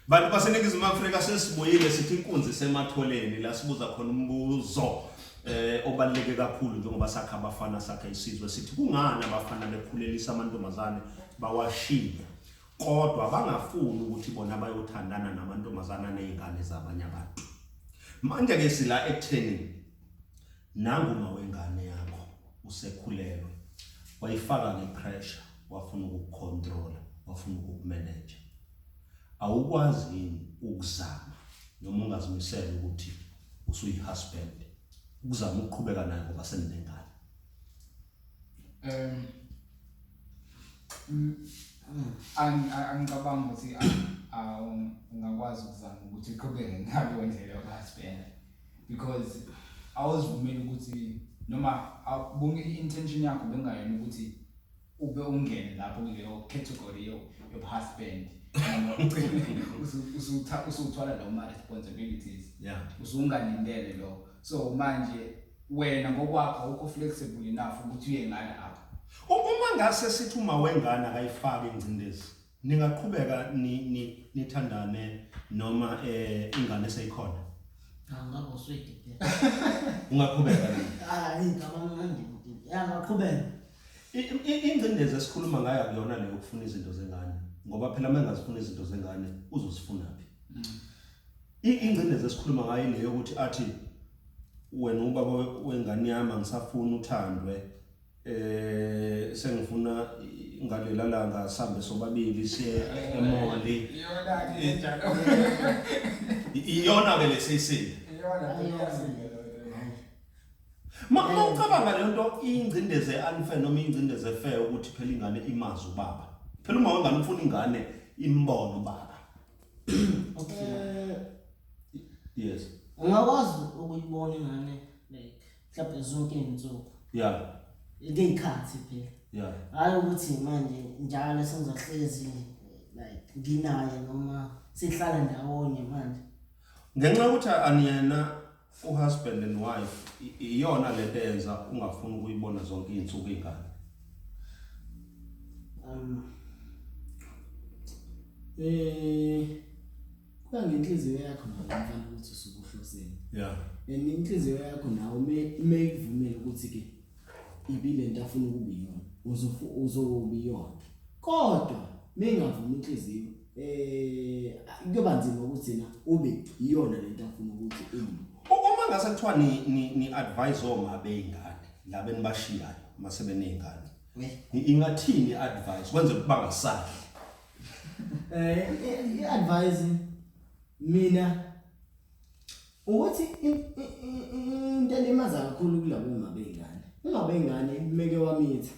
Bantu baseNingizimu Afrika, sesibuyile. Sithi inkunzi sematholeni, la sibuza khona umbuzo obaluleke kakhulu njengoba sakha abafana, sakha isizwe. Sithi kungani abafana bekhulelisa amantombazane, bawashiye, kodwa bangafuni ukuthi bona bayothandana namantombazana nezingane zabanye abantu? Manje ke sila ekutheni nangu uma wengane yakho usekhulelwe, wayifaka ngepressure, wafuna ukukucontrola, wafuna ukukumanage. Awukwazi yini ukuzama, noma ungazimisela ukuthi usuyi-husband, ukuzama ukuqhubeka naye ngoba seninengane? Angicabangi ukuthi ungakwazi ukuzama ukuthi uqhubeke ngaleyo ndlela yokuhusband, because awuzivumeli ukuthi noma bonke i-intention yakho bengayona ukuthi ube ungene lapho kuleyo category yobuhusband, noma ugcine usuthwala lawo ma-responsibilities usungalindele lo. So manje wena ngokwakho awukho flexible enough ukuthi uye ngalapho. Uma ngase sithi uma wengane akayifaki ingcindezi, ningaqhubeka nithandane noma ingane seyikhona? Angaba uswidi phela. Ungaqhubeka nini? Hayi, ngaba mnandi. Ya, ngaqhubeka. Ingcindezi esikhuluma ngayo akuyona leyo ukufuna izinto zengane, ngoba phela uma engazifuna izinto zengane, uzozifuna phi? Ingcindezi esikhuluma ngayo ile yokuthi athi, "Wena ubaba wengane yami, angisafuni uthandwe, sengifuna ngalela langa sihambe sobabili siye emall." Iyona-ke enjalo. Iyona ke lesiyisile. Iyona iyasinda leyo. Ma ucabanga le nto, ingcindezi unfair noma ingcindezi fair, ukuthi phela ingane imazi ubaba? Phela uma wengane ufuna ingane imbone ubaba. Okay. Yes. Ungakwazi ukuyibona ingane like mhlawumbe zonke iy'nsuku. Ngey'khathi phela. Hhayi ukuthi manje njalo sengizohlezi like nginaye noma sihlala ndawonye manje. Ngenxa yokuthi aniyena uhusband and wife, iyona lento eyenza ungafuni ukuyibona zonke iy'nsuku ingane? Kuya ngenhliziyo yakho nawe, mfana, ukuthi usuke uhloseni. And inhliziyo yakho nawe ime ikuvumele ukuthi ke ibi lento afuna ukuba iyona, uzoba iyona. Kodwa mengavumi inhliziyo, kuyoba nzima ukuthi na ube iyona lento afuna ukuthi ube. Uma ngase kuthiwa ni advise oma beyingane laba enibashiyayo mase beneyingane, ingathini advice kwenze ukuba bangasadli? I-advice mina ukuthi into elimaza kakhulu kulabo uma beyingane, uma beyingane meke wamitha,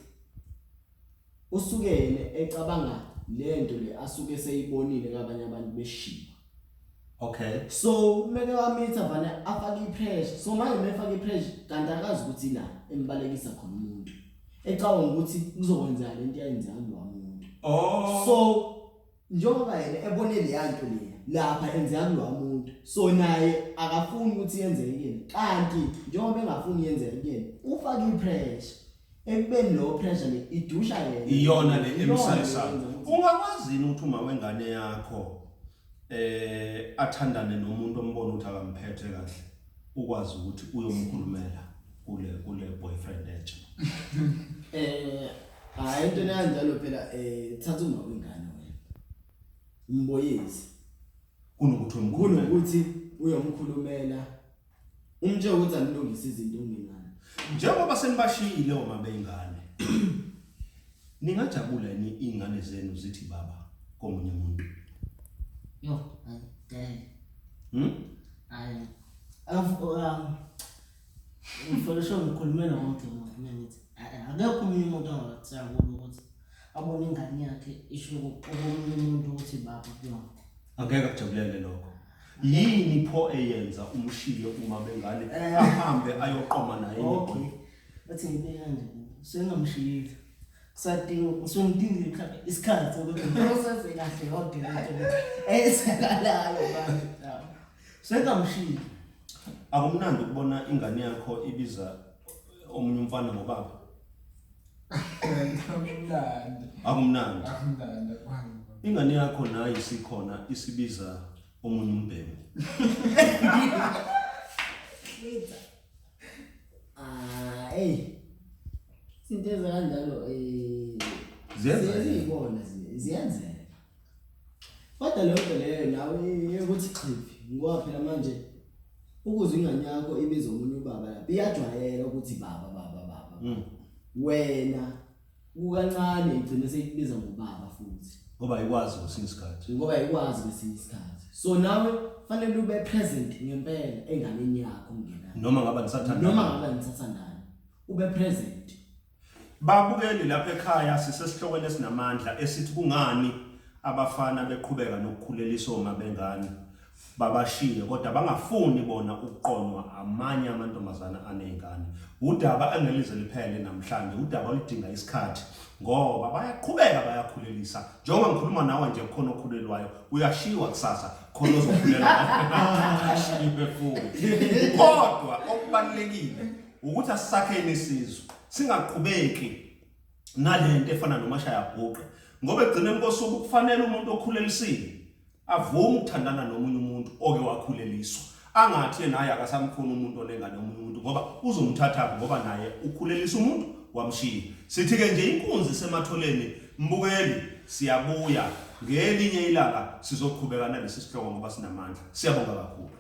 usuke yena ecabanga lento le asuke seyibonile kabanye abantu beshiwa. So meke wamitha, vane afake ipressure. So manje mefake ipressure, kanti akazi ukuthi la embalekisa khona umuntu, ecabanga ukuthi kuzokwenzeka lento yayenzeka kulowa muntu. So njengoba yena ebone leya nto leya lapha enzeka kulowa muntu, so naye akafuni ukuthi yenzeke kuyena. Kanti njengoba engafuni yenzeke kuyena, ufake ipressure, ekubeni lo pressure le idusha yena. Iyona le Iyona le emsalisayo. yenza ukuthi- Ungakwazi yini ukuthi uma wengane yakho athandane nomuntu ombona ukuthi akamphethe kahle, ukwazi ukuthi uyomkhulumela kule boyfriend entsha? Hayi, into kanjalo phela, thatha uma wengane wena umboyezi kunokuthi uyomkhulumela. Kunokuthi uyomkhulumela, umtshele ukuthi anilungise izinto ungenani. Njengoba senibashiyile oma beyingane, ningajabula yini iy'ngane zenu zithi baba komunye umuntu? Yo, hayi, ngeke. Hayi. Ngifuna sho ngikhulumela wonke umuntu mina, ngithi akekho omunye umuntu angajabula ukuthi abone ingane yakhe isho komunye umuntu ukuthi baba kuyona. Angeke akujabulele lokho. Yini pho eyenza umshiye uma bengane, ahambe ayoqoma naye? Okay. Bathi ngibeke kanje, sengamshiyile. Kusadinga, ngisuke ngidinga mhlawumbe isikhathi sokuthi ngiprocesse kahle yonke le nto le eyenzakalayo manje. Sengamshiyile. Akumnandi ukubona ingane yakho ibiza omunye umfana ngobaba? Akumnandi. Akumnandi. Akumnandi, akumnandi. Ingane yakho nayo isikhona isibiza omunye umbhemu. Ah, hey. Izinto ezikanjalo Ziyenzeka. ziyibona ziyenzeka. Kodwa leyo nto leyo nawe yokuthi xhifi ngoba phela manje ukuze ingane yakho ibize omunye ubaba lapha iyajwayela ukuthi baba baba baba. Wena kukancane igcine seyikubiza ngobaba futhi. Ngoba ayikwazi kwesinye isikhathi. Ngoba ikwazi kwesinye isikhathi. So nawe fanele ube present ngempela enganeni yakho ngenayo. Noma ngaba nisathandana. Noma ngaba nisathandana ube present. Babukeli lapha ekhaya sisesihlokweni esinamandla esithi kungani abafana beqhubeka nokukhulelisa oma bengane babashiye kodwa bangafuni bona ukuqonwa amanye amantombazana anezingane. Udaba engelize liphele namhlanje, udaba oludinga isikhathi ngoba bayaqhubeka bayakhulelisa. Njengoba ngikhuluma nawe nje kukhona okhulelwayo, uyashiwa kusasa khona ozokhulelwa ashiwe futhi. Kodwa okubalulekile ukuthi asisakheni isizwe singaqhubeki nalento efana nomashaya bhuqe, ngoba ekugcineni kosuku kufanele umuntu okhulelisile avume ukuthandana nomunye umuntu oke wakhuleliswa, angathi naye akasamfuni umuntu onengane omunye umuntu ngoba uzomthatha ngoba naye ukhulelisa umuntu wamshiya. Sithi ke nje inkunzi sematholeni mbukeli, siyabuya ngelinye ilanga sizoqhubeka nalesi sihloko ngoba sinamandla. Siyabonga kakhulu.